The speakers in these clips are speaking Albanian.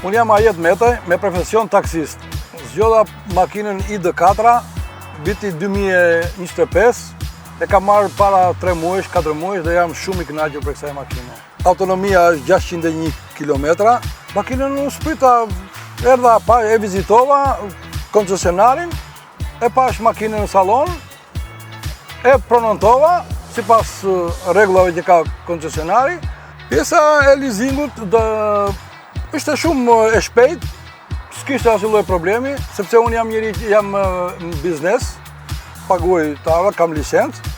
Unë jam Ajet Metaj, me profesion taksist. Zgjodha makinën ID4, viti 2025, e kam marrë para 3 muajsh, 4 muajsh dhe jam shumë i kënaqur për kësaj makine. Autonomia është 601 km. Makinën unë s'prita, erdha pa, e vizitova koncesionarin, e pash makinën në salon, e pronotova, sipas rregullave që ka koncesionari. Pjesa e leasingut dhe ishte shumë e shpejt, s'kishte asnjë lloj problemi, sepse unë jam njeri jam në biznes, paguaj të ardhurat, kam licencë,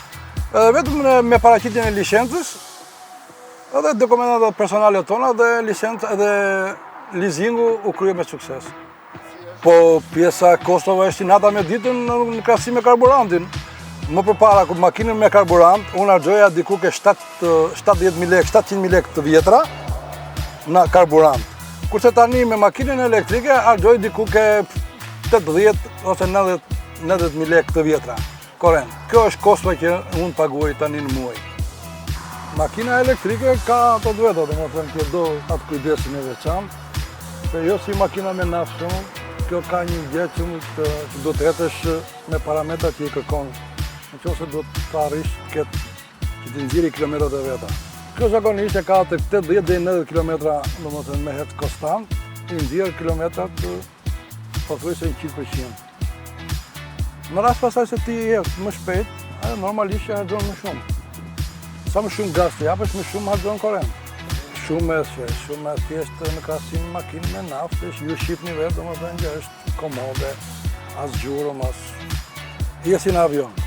edhe vetëm me paraqitjen e licencës, edhe dokumentat personale tona dhe licencë edhe leasingu u krye me sukses. Po pjesa e kostove është si nata me ditën në krahasim me karburantin. Më përpara, kur makinën me karburant, unë harxhoja diku ke 70.000 lekë, 700.000 lekë të vjetra në karburant. Kurse tani me makinën elektrike harxhoj diku ke 80 ose 90.000 lekë të vjetra. Korrent. Kjo është kosto që unë paguaj tani në muaj. Makina elektrike ka ato të veta, domethënë që do atë kujdesin e veçantë, se jo si makina me naftë shumë, kjo ka një gjë që të, që do të ecësh me parametrat që i kërkon, në qoftë se do të arrish të ketë që të nxjerrë kilometrat e veta. Kjo zakonisht e ka të 80 deri 90 kilometra, domethënë me hec konstant, i nxjerr kilometrat pothuajse 100%. Në rast pastaj se ti ec më shpejt, ajo normalisht që harxhon më shumë. Sa më shumë gaz të japësh, më shumë harxhon korrent. Shumë e thjeshtë, shumë e thjeshtë në krahasim me makinë me naftë, është ju shihni vetë, domethënë që është komode, as zhurmë, as... Je si në avion.